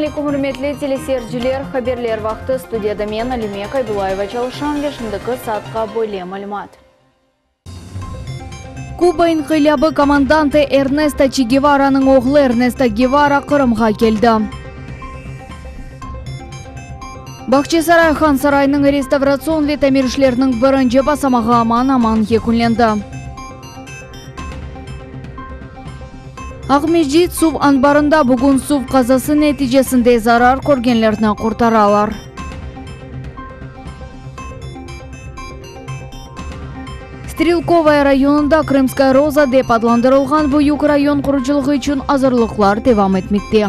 Aleyküm, ürmetli teleseyirciler! Haberler vaqtı, studiyada men, Alime Kaybullayeva çalışam ve şimdiki saatqa böyle malümat. Kuba inqilâbı komandantı Ernesto Çe Gevaranıñ oğlu Ernesto Gevara Qırımğa keldi. Bağçasaray Han sarayınıñ restavratsion ve tamir işleriniñ birinci basamağı aman-aman yekünlendi. Aqmescit suv anbarında bugün suv qazası neticesinde zarar körgenlerni qurtaralar. Strelkovaya rayonında Krımskaya roza dep adlandırılğan büyük rayon qurucılığı içün azırlıqlar devam etmekte.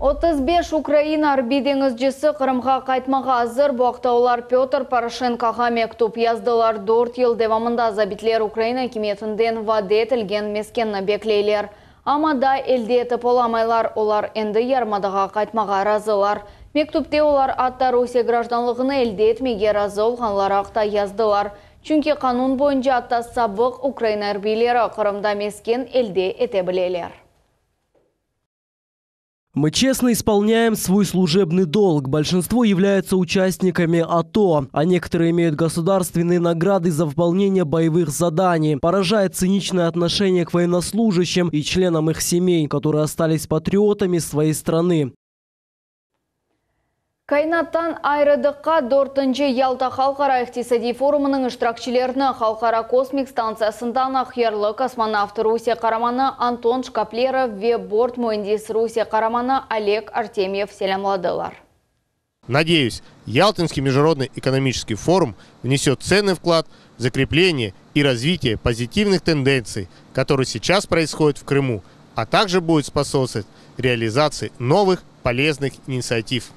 35 Ukraina arbiy deñizcisi Qırımğa qaytmağa azır. Bu aqta olar Pötr Poroşenkoğa mektüp yazdılar. Dört yıl devamında zabitler Ukraina akimiyetinden vade etilgen meskenni bekleyler. Amma daa elde etip olamaylar, olar endi yarımadağa qaytmağa razılar. Mektüpte olar atta Rusiye grajdanlığını elde etmege razı olğanları aqta yazdılar. Çünki qanun boyunca atta sabıq Ukraina arbiyleri Qırımda mesken elde ete bileler. Мы честно исполняем свой служебный долг. Большинство являются участниками АТО, а некоторые имеют государственные награды за выполнение боевых заданий. Поражает циничное отношение к военнослужащим и членам их семей, которые остались патриотами своей страны. Kâinattan ayrı diqqat dörtünci Yalta halqara iqtisadiy forumınıñ iştirakçilerini Halqara kosmik stantsiyasından aqyarlı kosmonavt, Rusiye qaramanı Anton Şkaplerov ve bort müendis, Rusiye qaramanı Oleg Artemyev selâmladılar. Надеюсь, Ялтинский международный экономический форум внесет ценный вклад в закрепление и развитие позитивных тенденций, которые сейчас происходят в Крыму, а также будет способствовать реализации новых полезных инициатив.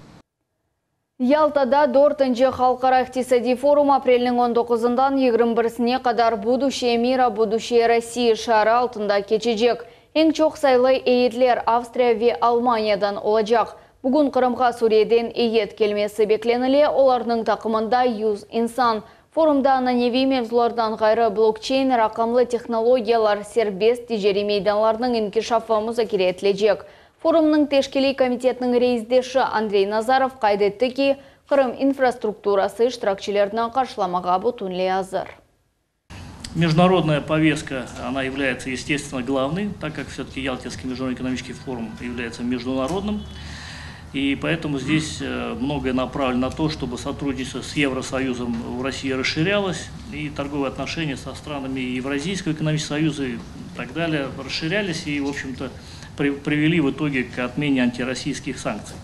Yaltada dörtünci Halqara iqtisadiy forum aprelniñ 19-ından 21-sine qadar Buduşçeye mira, buduşçeye Rossii şiarı altında keçecek. Eñ çoq sayılı eyyetler Avstriya ve Almaniyadan olacaq. Bugün Qırımğa Suriyeden eyyet kelmesi beklenile, olarnıñ taqımında 100 insan. Forumda ananeviy mevzulardan ğayrı blokçeyn, raqamlı tehnologiyalar, serbest ticariy meydanlarnıñ inkişafı muzakere etilecek. Forumnıñ teşkiliy komitetiniñ reisdeşi Andrey Nazarov qayd etti ki, Qırım infrastrukturası iştirakçilerini qarşılamağa bütünley azır. Международная повестка, она является, естественно, главной, так как все-таки Ялтинский международный экономический форум является международным. И поэтому здесь многое направлено на то, чтобы сотрудничество с Евросоюзом в России расширялось, и торговые отношения со странами Евразийского экономического союза и так далее расширялись и, в общем-то, привели в итоге к отмене антироссийских санкций.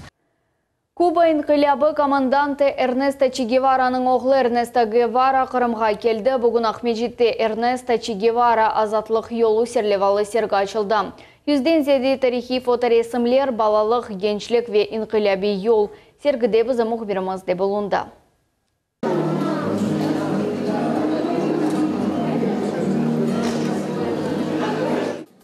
Kuba inqilâbı komandantı Ernesto Çe Gevaranıñ oğlu Ernesto Gevara Qırımğa keldi. Bugün Aqmescitte Ernesto Çe Gevara, azatlıq yolu serlevalı sergi açıldı. Yüzden ziyade tarihiy fotoresimler, balalıq, gençlik ve inqilâbiy yol. Sergide bizim mühbirimiz de bulundı.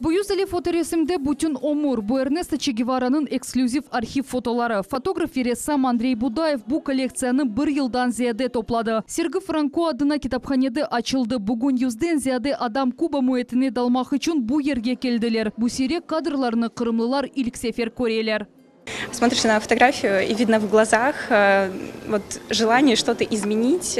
Bu yüzeli fotoresimde bütün ömür. Bu Ernesto Çe Gevaranıñ eksklüziv arhiv fotoları. Fotograf ve ressam Andrey Budayev bu kollektsiyanı bir yıldan ziyade topladı. Sergi Franko adına kitaphanede açıldı. Bugün yüzden ziyade adam Kuba müitine dalmaq içün bu yerge keldiler. Bu siyrek kadrlarnı qırımlılar ilk sefer köreler. Смотришь на фотографию, и видно в глазах вот желание что-то изменить,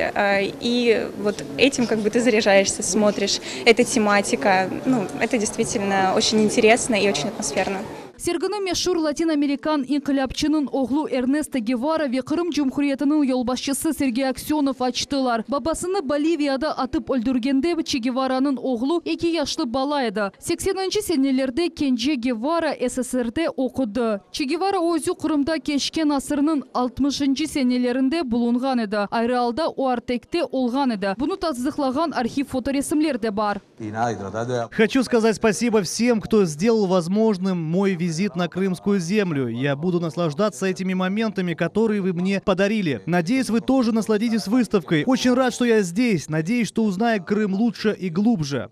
и вот этим как бы ты заряжаешься, смотришь. Эта тематика, ну, это действительно очень интересно и очень атмосферно. Sergini meşur latin-amerikan inqilâpçınıñ oğlu Ernesto Gevara ve Qırım Cumhuriyetiniñ yolbaşçısı Sergey Aksönov açtılar. Babasını Boliviyada atıp öldürgende Çe Gevaranıñ oğlu eki yaşlı bala edi. Sekseninci senelerde kence Gevara SSRde oqudı. Çe Gevara özü Qırımda keçken asırnıñ altmışıncı senelerinde bulunğan edi. Ayrı alda o Artekte olğan edi. Bunı tasdıqlağan arhiv fotoresimler de bar. Хочу сказать спасибо всем, кто сделал возможным мой визит на крымскую землю. Я буду наслаждаться этими моментами, которые вы мне подарили. Надеюсь, вы тоже насладитесь выставкой. Очень рад, что я здесь. Надеюсь, что узнаю Крым лучше и глубже.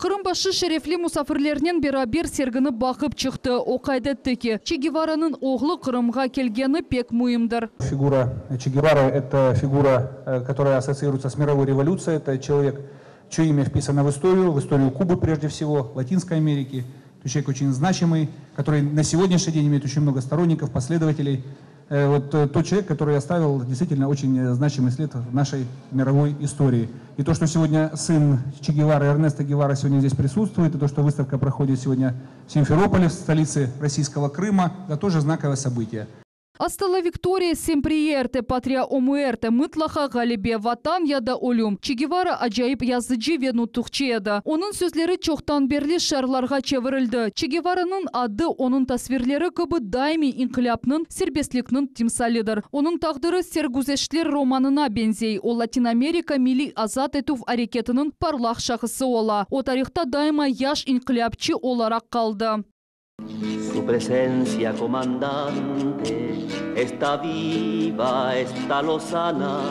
Qırım başı şerefli musafirlernen beraber sergini baqıp çıqtı. O qayd etti ki, Che Gevaranıñ oğlu Qırımğa kelgeni pek müimdir. Фигура Че Гевары – это фигура, которая ассоциируется с мировой революцией. Это человек, чье имя вписано в историю, в историю Кубы прежде всего, Латинской Америки. Это человек очень значимый, который на сегодняшний день имеет очень много сторонников, последователей. Вот тот человек, который оставил действительно очень значимый след в нашей мировой истории. И то, что сегодня сын Че Гевары, Эрнесто Гевара, сегодня здесь присутствует, и то, что выставка проходит сегодня в Симферополе, в столице российского Крыма, это тоже знаковое событие. Hasta la victoria siempre patria o muerte, mıtlaqa ğalebe, vatan ya da ölüm. Che Gevara acayip yazıcı ve nutuqçı edi. Onıñ sözleri çoqtan berli şiarlarğa çevirildi. Che Gevaranıñ adı onıñ tasvirleri kibi daimiy inqilâpnıñ, serbestlikniñ timsalidir. Onıñ taqdiri Serguzeştler romanına beñzey. O Latin Amerika milliy azat etüv areketiniñ parlaq şahısı ola. O tarihta daima yaş inqilâpçı olaraq qaldı. Su presencia, comandante, está viva, está lozana.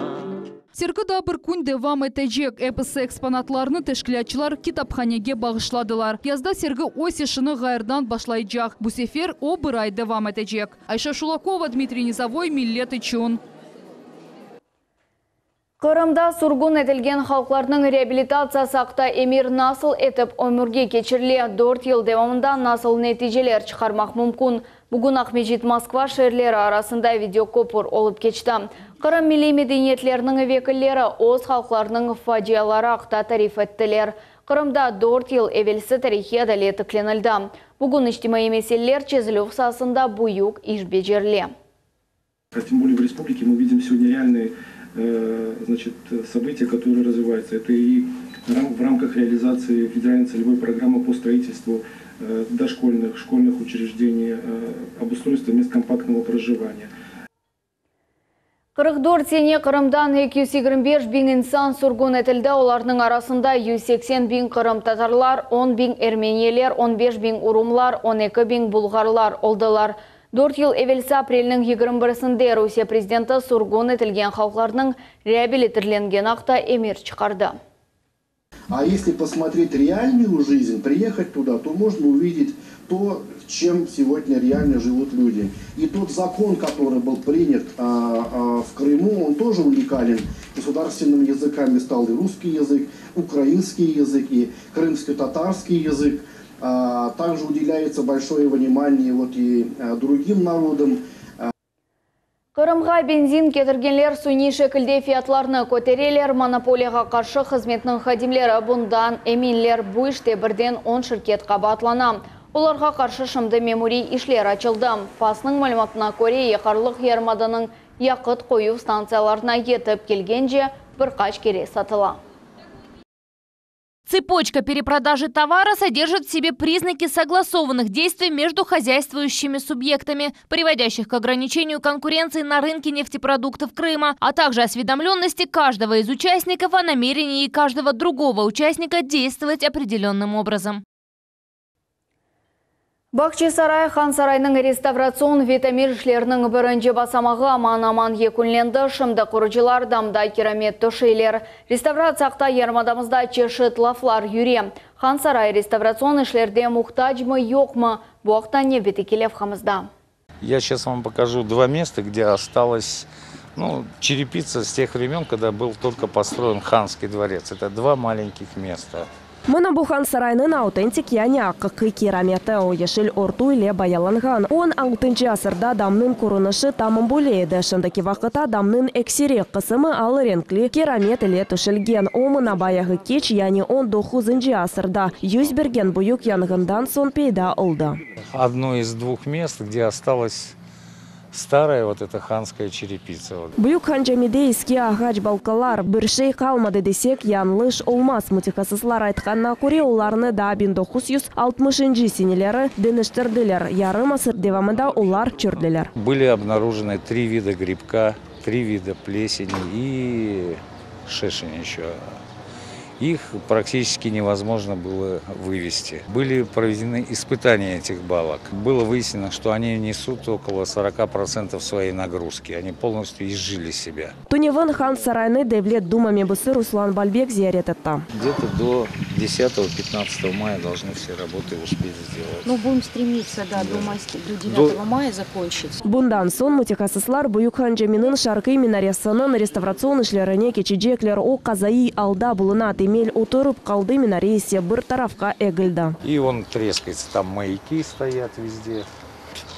Sergi daa bir kün devam etecek. Episi eksponatlarnı teşkilâtçılar kitaphanege bağışladılar. Yazda sergi öz işini ğayrıdan başlaycaq. Bu sefer o bir ay devam etecek. Ayşe Şulakova, Dmitriy Nizavoy, Millet içün. Qırımda sürgün etilgen halqlarnıñ reabilitatsiyası aqta emir nasıl etip ömürge keçirile, 4 yıl devamında nasıl neticeler çıqarmaq mümkün? Bugün Aqmescit Moskva şeerleri arasında videokopür olıp keçti. Qırım milliy medeniyetleriniñ vekilleri öz halqlarınıñ faciaları aqta tarif ettiler. Qırımda 4 yıl evelsi tarihiy adalet tiklenildi. Bugün içtimaiy meseleler çezilüv saasında büyük iş becerile. Тем более в республике мы видим сегодня реальные значит, события, которые развиваются. Это и в рамках реализации федеральной целевой программы по строительству дошкольных, школьных учреждений, обустройства мест компактного проживания. 44 sene Qırımdan 225 biñ insan sürgün etildi. Olarnıñ arasında 180 biñ qırımtatarlar, 10 biñ ermeniler, 15 biñ urumlar, 12 biñ bulğarlar oldılar. 4 yıl evelsi aprelniñ 21-sinde Rusiye prezidenti sürgün etilgen halqlarnıñ reabilitirlengeni aqta emir çıqardı. А если посмотреть реальную жизнь, приехать туда, то можно увидеть то, чем сегодня реально живут люди. И тот закон, который был принят в Крыму, он тоже уникален. Государственными языками стал и русский язык, украинский язык, и крымско-татарский язык. Также уделяется большое внимание вот и другим народам. Qırımğa benzin ketirgenler suniy şekilde fiyatlarnı kötereler, monopoliyağa qarşı hızmetniñ hadimleri bundan eminler. Bu işte birden 10 şirket qabaatlana. Olarğa qarşı şimdi memuriy işler açıldı. FASnıñ malümatına köre, yaqarlıq yarımadanıñ yaqıt qoyuv stantsiyalarına yetip kelgence bir qaç kere satıla. Цепочка перепродажи товара содержит в себе признаки согласованных действий между хозяйствующими субъектами, приводящих к ограничению конкуренции на рынке нефтепродуктов Крыма, а также осведомленности каждого из участников о намерении каждого другого участника действовать определенным образом. Bağçasaray Han sarayınıñ restavratsion ve tamir işleriniñ birinci basamağı aman-aman yekünlendi. Şimdi qurucılar damda kiramet töşeyler. Restavratsiya aqta yarımadamızda çeşit laflar yüre. Han sarayı restavratsion işlerge muhtacmı yoqmı? Bu aqta nevbetteki levhamızda. Я сейчас вам покажу два места, где осталась ну, черепица с тех времен, когда был только построен ханский дворец. Это два маленьких места. Mına bu Han saraynıñ autentik yani aqiqiy kirameti o yeşil örtü ile boyalanğan. 16 asırda damnıñ körünişi tamam böyle edi. Şimdiki vaqıtta damnıñ ekseri qısmı al renkli kiramet ile töşelgen. O mına bayağı keç yani 19 asırda yüz bergen büyük yanğından soñ peyda oldı. Одно из двух мест, где осталась старая вот эта ханская черепица. Вот. Büyük Han camide eski ağaç balkalar bir şey qalmadı desek yañlış olmaz. Mütehassıslar aytqanına köre olarnı daa 1960 seneleri deñiştirdiler. Yarım asır devamında olar çürüdiler. Были обнаружены три вида грибка, три вида плесени и шершень еще. Их практически невозможно было вывести. Были проведены испытания этих балок. Было выяснено, что они несут около 40% своей нагрузки. Они полностью изжили себя. Tünevin Han saraynı Devlet Duma mebusı Ruslan Balbek ziyaret etti. Где-то до 10-15 мая должны все работы успеть сделать. Ну, будем стремиться, да, до, майски, до 9 до... мая закончить. Bundan soñ mütehassıslar Büyük Han Caminiñ şarqiy minaresiniñ restavratsion işlerine keçecekler. O, qazaiy alda buluna, temel oturıp qaldı, minare ise bir tarafqa egildi. И он трескается, там маяки стоят везде,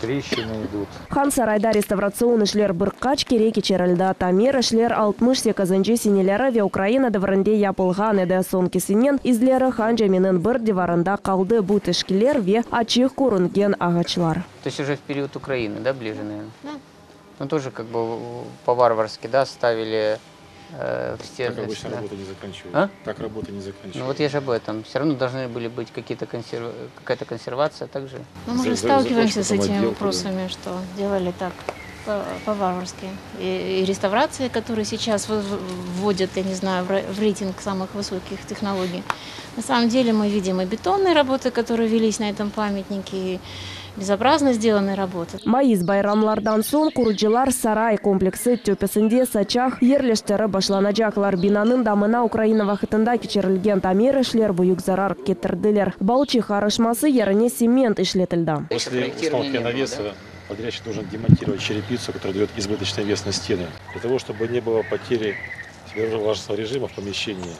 трещины идут. Han Sarayda restavratsion işler bir qaç kere keçirildi. Tamir işler 68 seneleri ve Ukraina devrinde yapılğan edi. Soñkisiniñ izleri Han Caminiñ bir divarında qaldı. Bu teşikler ve açıq körüngen ağaçlar. То есть уже в период Украины, да, ближе, наверное? Да. Ну, тоже как бы по-варварски, да, ставили в стены. Так обычно работа не заканчивают. А? Так работа не заканчивают. Ну вот я же об этом. Все равно должны были быть какие-то консерв... какая-то консервация также. Ну, мы же сталкиваемся с этими вопросами, что делали так по-варварски. И, и реставрации, которые сейчас вводят, я не знаю, в рейтинг самых высоких технологий. На самом деле мы видим и бетонные работы, которые велись на этом памятнике, и безобразно сделанные работы. Mayıs bayramlardan soñ qurucılar saray kompleksi töpesinde saçaq yerleştirip başlanacaqlar. Binanıñ damına Ukraina vaqtında keçirilgen tamir işler büyük zarar ketirdiler. Balçıq qarışması yerine tsement işletildi. После установки навеса подрядчик должен демонтировать черепицу, которая дает избыточный вес на стены. Для того, чтобы не было потери влажностного режима в помещении,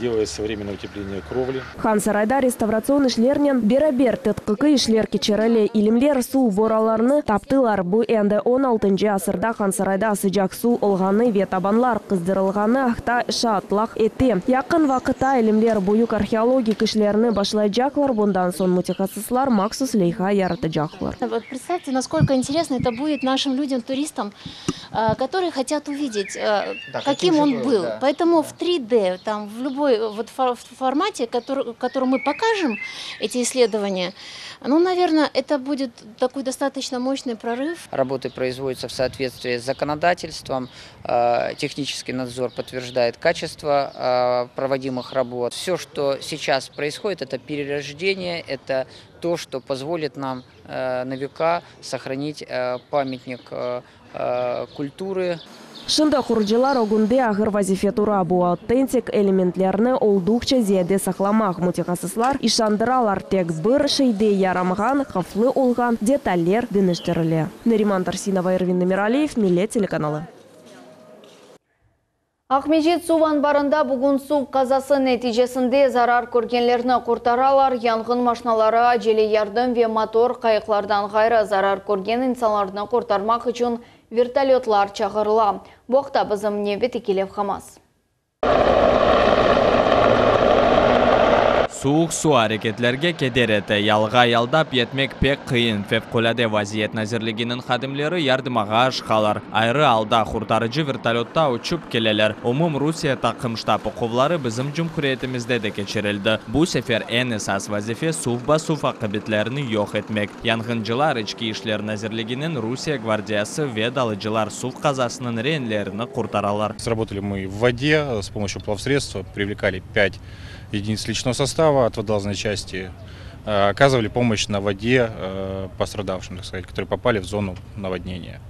делается временное утепление кровли. Han Sarayda restavratsion işlernen beraber tedqiqiy işler keçirile. İlimler suv borularını taptılar. Bu endi 16 asırda Han Sarayda sıcaq suv olğanı ve tabanlar qızdırılğanı aqta şaatlıq ete. Yaqın vaqıtta ilimler büyük arheologik işlerini başlaycaqlar. Bundan soñ mütehassıslar mahsus leyha yaratacaqlar. Вот представьте, насколько интересно это будет нашим людям, туристам, которые хотят увидеть, да, каким он был. Да. Поэтому в 3D, там, в любой вот формате, который, который мы покажем, эти исследования, ну, наверное, это будет такой достаточно мощный прорыв. Работы производятся в соответствии с законодательством. Технический надзор подтверждает качество проводимых работ. Все, что сейчас происходит, это перерождение, это то, что позволит нам на века сохранить памятник культуры. Şimdi qurucılar ögünde ağır vazife tura. Bu autentik elementlerni olduqça ziyade saqlamaq. Mütehassıslar işandıralar tek bir şeyde yaramağan, havflı olğan detaller deñiştirile. Neriman Tarsinova, Ervin Emiraliyev, Millet telekanalı. Aqmescit suv anbarında bugün suv qazası neticesinde zarar körgenlerni qurtaralar. Yanğın maşinaları, acele yardım ve motor qayıqlardan ğayrı zarar körgen insanlarnı qurtarmaq içün vertolötlar çağırıla. Bu aqta bizim nevbetteki levhamız. Suvuq suv areketlerge keder ete. Yalığa yaldap yetmek pek qıyın. Fevqulâde vaziyet nazirliginiñ hadimleri yardımğa aşıqalar. Ayrı alda qurtarıcı vertolötta uçıp keleler. Umum Rusiye taqım ştab oquvları bizim cumhuriyetimizde de keçirildi. Bu sefer eñ esas vazife suv basuv aqibetlerini yoq etmek. Yanğıncılar, İçki işler nazirliginiñ Rusiye gvardiyası ve dalıcılar suv qazasınıñ reinlerini qurtaralar. Сработали мы в воде с помощью плавсредства, привлекали 5 единиц личного состава от водолазной части, оказывали помощь на воде пострадавшим, так сказать, которые попали в зону наводнения.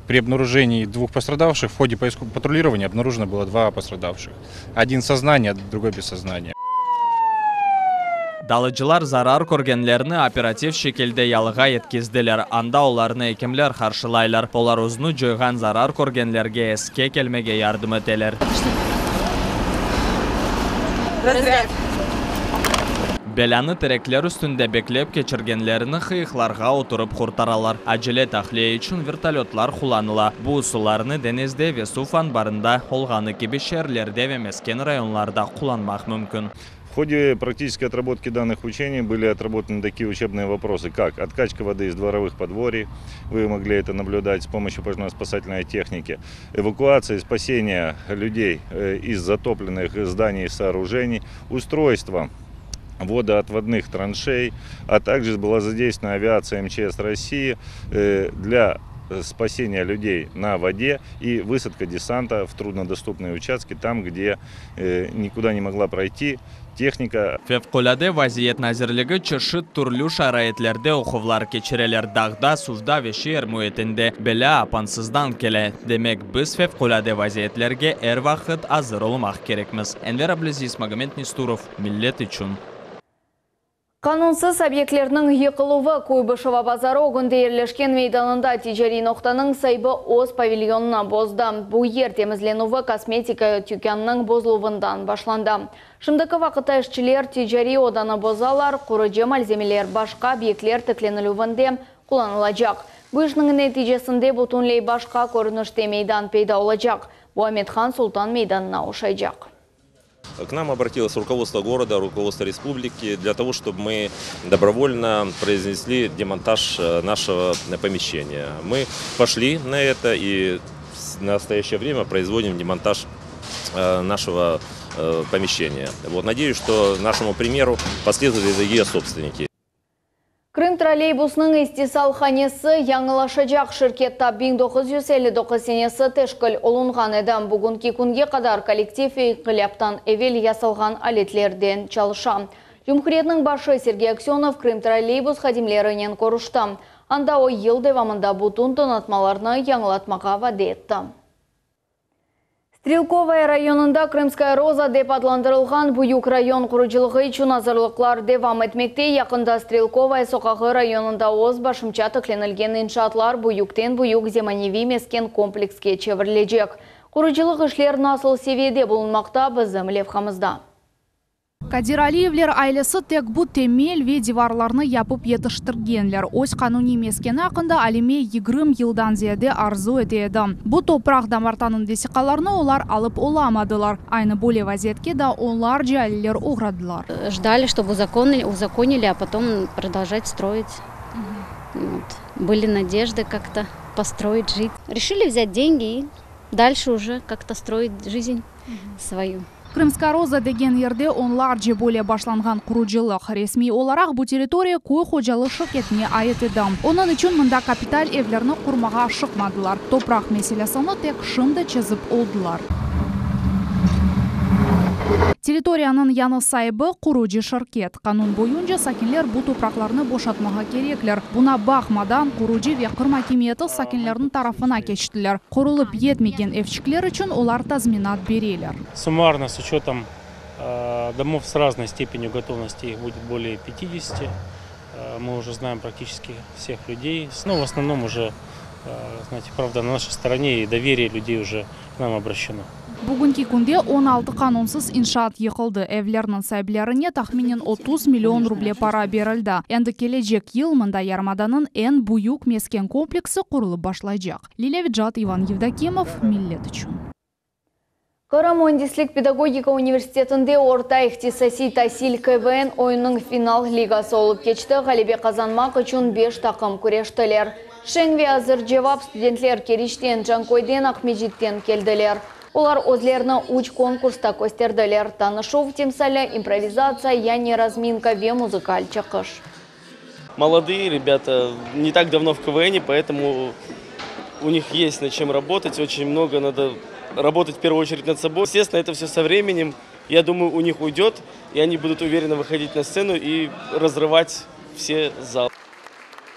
При обнаружении двух пострадавших в ходе патрулирования обнаружено было два пострадавших. Один в сознании, а другой без сознания. Dalıcılar zarar körgenlerni operativ şekilde yalığa yetkizdiler. Anda olarnı ekimler qarşılaylar. Olar özüni coyğan zarar körgenlerge eske kelmege yardım eteler. Разряд. Belânı terekler üstünde beklep keçirgenlerni qıyıqlarğa oturıp qurtaralar. Acele tahliye içün vertolötlar qullanıla. Bu usullarnı deñizde ve suv anbarında olğanı kibi şeerlerde ve mesken rayonlarda qullanmaq mümkün. В ходе практической отработки данных учений были отработаны такие учебные вопросы, как откачка воды из дворовых подворий, вы могли это наблюдать с помощью пожарно-спасательной техники, эвакуация и спасение людей из затопленных зданий и сооружений, устройство водоотводных траншей, а также была задействована авиация МЧС России для Спасение людей на воде и высадка десанта в труднодоступные участки, там, где никуда не могла пройти техника. Fevqulâde vaziyet nazirligi çeşit türlü şaraitlerde oquvlar keçireler, dağda, suvda ve şeer müitinde. Belâ apansızdan kele. Demek, biz fevqulâde vaziyetlerge er vaqıt azır olmaq kerekmiz. Enver Ablâziz, Magomed Nesturov, Millet içün. Qanunsız obyektlerniñ yıqıluvı Kuybışeva bazarı ögünde yerleşken meydanında ticariy noqtanıñ saibi öz pavilyonını bozdı. Bu yer temizlenüvi kosmetika tükânınıñ bozuluvından başlandı. Şimdiki vaqıtta işçiler ticariy odanı bozalar, qurucı malzemeler başqa obyektler tiklenilüvinde qullanılacaq. Bu işniñ neticesinde bütünley başqa körünişte meydan peyda olacaq, bu Amethan Sultan meydanına oşaycaq. К нам обратилось руководство города, руководство республики для того, чтобы мы добровольно произнесли демонтаж э, нашего помещения. Мы пошли на это и в настоящее время производим демонтаж э, нашего э, помещения. Вот, надеюсь, что нашему примеру последуют и другие собственники. Krım trolleybusnıñ istisal hanesi yañılaşacaq şirket ta 1959 senesi teşkil olunğan edi. Bugünki künge qadar kollektiv inqilâptan evel yasalğan aletlerden çalışa. Cumhuriyetniñ başı Sergey Aksönov Krım trolleybus hadimlerinen körüşti. Anda o yıl devamında bütün donatmalarnı yañılatmağa vade etti. Strelkovaya rayonında Krımskaya roza dep adlandırılğan büyük rayon qurucılığı içün azırlıqlar devam etmekte. Yaqında Strelkovaya soqağı rayonında öz başımça tiklenilgen inşaatlar büyükten-büyük zemaneviy mesken komplekske çevirilecek. Qurucılıq işler nasıl seviyede bulunmaqta bizim levhamızda. Kadir Aliyevler ailesi tek bu temel ve divarlarnı yapıp yetiştirgenler. Öz qanuniy meskeni aqqında Alime 20 yıldan ziyade arzu ete edi. Bu topraq damartanıñ vesiqalarını olar alıp olamadılar. Aynı böyle vaziyetke da onlarca aileler oğradılar. Ждали, чтобы узаконили, узаконили, а потом продолжать строить. Вот. Были надежды как-то построить, жить. Решили взять деньги и дальше уже как-то строить жизнь свою. Krımskaya Roza degen yerde onlarca böyle başlanğan qurucılıq. Resmiy olaraq bu territoriya köy hocalıq şirketine ait edi. Onıñ içün mında kapital evlerni qurmağa aşıqmadılar. Topraq meselesini tek şimdi çezip oldılar. Territoriyanıñ yañı saibi qurucı şirket. Qanun boyunca sakinler bu topraqlarnı boşatmağa kerekler. Buña baqmadan qurucı ve Qırım akimiyeti sakinlerniñ tarafına keçtiler. Qurulıp yetmegen evçikler içün olar tazminat bereler. Суммарно, с учетом э, домов с разной степенью готовности, их будет более 50. Э, мы уже знаем практически всех людей. Ну, в основном уже, э, знаете, правда, на нашей стороне и доверие людей уже к нам обращено. Bugünki künde 16 qanunsız inşaat yıqıldı. Evlerniñ saiplerine tahminen 30 million ruble para berildi. Endi kelecek yıl mında yarımadanıñ eñ büyük mesken kompleksi qurulıp başlaycaq. Lilya Vicat, Ivan Yevdokimov, Millet içün. Qırım müendislik pedagogika universitetinde orta ihtisasiy tasil KVN oyunınıñ final ligası olıp keçti. Ğalebe qazanmaq içün 5 taqım küreştiler. Şeñ ve azırcevap studentler Keriçten, Canköyden, Aqmescitten keldiler. Olar özlerini üç konkursta kösterdiler. Tanışuv timsali, improvizatsiya, yani razminka ve muzıkal çıqış. Молодые ребята, не так давно в КВН, поэтому у них есть над чем работать. Очень много надо работать в первую очередь над собой. Естественно, это все со временем, я думаю, у них уйдет, и они будут уверенно выходить на сцену и разрывать все залы.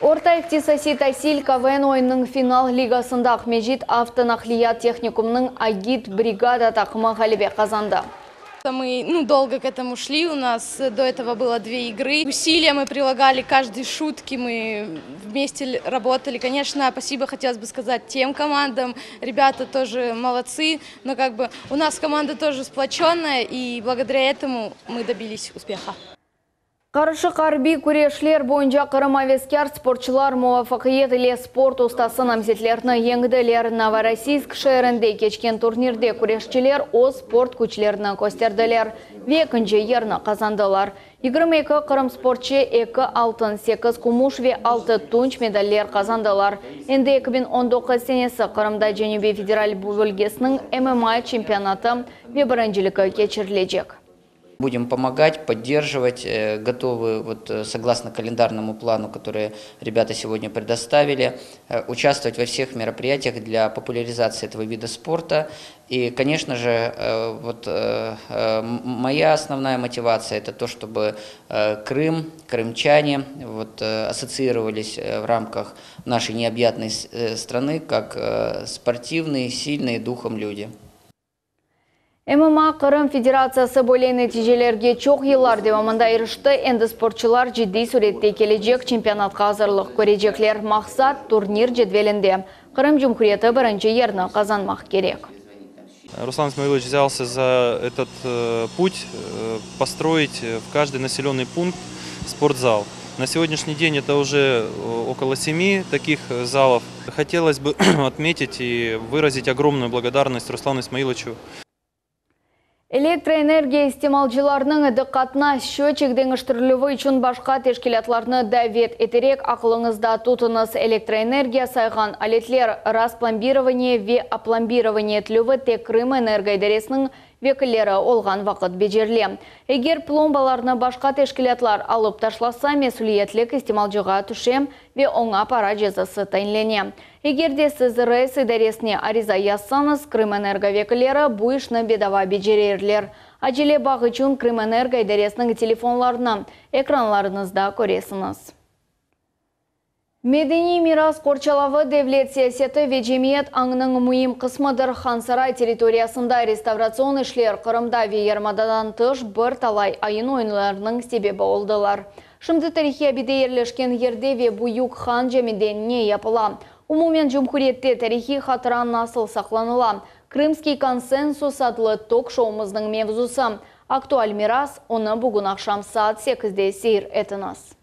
Orta ihtisasiy tasil KVN oyunınıñ final ligasında Aqmescit avtonaqliyat tehnikumınıñ Agit brigada taqımı ğalebe qazandı. Мы ну, долго к этому шли, у нас до этого было две игры. Усилия мы прилагали, каждой шутки мы вместе работали. Конечно, спасибо хотелось бы сказать тем командам, ребята тоже молодцы, но как бы у нас команда тоже сплоченная, и благодаря этому мы добились успеха. Qarışıq arbiy küreşler boyunca Qırım aveskâr sportçular muvafaqiyet ile sport ustası namzetlerini yeñdiler. Novorossiysk şeerinde keçken turnirde küreşçiler öz sport küçlerini kösterdiler ve ekinci yerni qazandılar. 22 Qırım sportçı 2 altın, 8 kümüş ve 6 tunç medaller qazandılar. Endi 2019 senesi Qırımda Cenübiy federal bölgesiniñ MMA çempionatı ve birinciligi keçirilecek. Будем помогать, поддерживать, готовы, вот, согласно календарному плану, который ребята сегодня предоставили, участвовать во всех мероприятиях для популяризации этого вида спорта. И, конечно же, вот, моя основная мотивация – это то, чтобы Крым, крымчане вот, ассоциировались в рамках нашей необъятной страны как спортивные, сильные духом люди. MMA Qırım Federatsiyası böyle neticelerge çoq yıllar devamında irişti. Endi sportçular ciddiy sürette kelecek çempionatqa azırlıq körecekler. Maqsat, turnir cedvelinde Qırım Cumhuriyeti birinci yerni qazanmaq kerek. Руслан Исмаилович взялся за этот э, путь э, построить в каждый населенный пункт спортзал. На сегодняшний день это уже э, около семи таких залов. Хотелось бы отметить и выразить огромную благодарность Руслану Исмаиловичу. Elektroenergiya istimalcılarınıñ diqqatına счетчик deñiştirilüvi içün başqa teşkilâtlarnı davet eterek aqlıñızda tutuñız elektroenergiya sayğan aletler rasplombирование ve oplombирование etilüvi tek Krımenergo idaresiniñ vekilleri olğan vaqıt becerile. Eger plombalarnı başqa teşkilâtlar alıp taşlasa, mesüliyetlik istimalcığa tüşe ve oña para cezası tayinlene. Eger de siz RES idaresine ariza yazsañız, Krımenergo vekilleri bu işni bedava becererler. Acele bağ içün Krımenergo idaresiniñ telefonlarını ekranlarıñızda köresiñiz. Medeniy miras qorçalavı devlet siyaseti ve cemiyet añınıñ müim qısmıdır. Hansaray territoriyasında restavratsion işler Qırımda ve yarımadadan tış bir talay ayın-oyunlarınıñ sebebi oldılar. Şimdi tarihiy abide yerleşken yerde ve Büyük Han camide ne yapıla? Umumen cumhuriyette tarihiy hatıra nasıl saqlanıla? Krımskiy konsensus adlı tok-şoumıznıñ mevzusı. Aktual miras, onı bugün aqşam saat 8-de seyir etiñiz.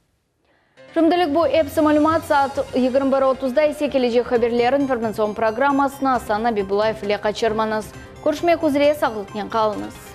Şimdilik bu episi malümat saat 21.30-da ise kelecek haberler informatsion programmasını Asan Abibullayev ile qaçırmañız. Körüşmek üzre sağlıqnen qalıñız.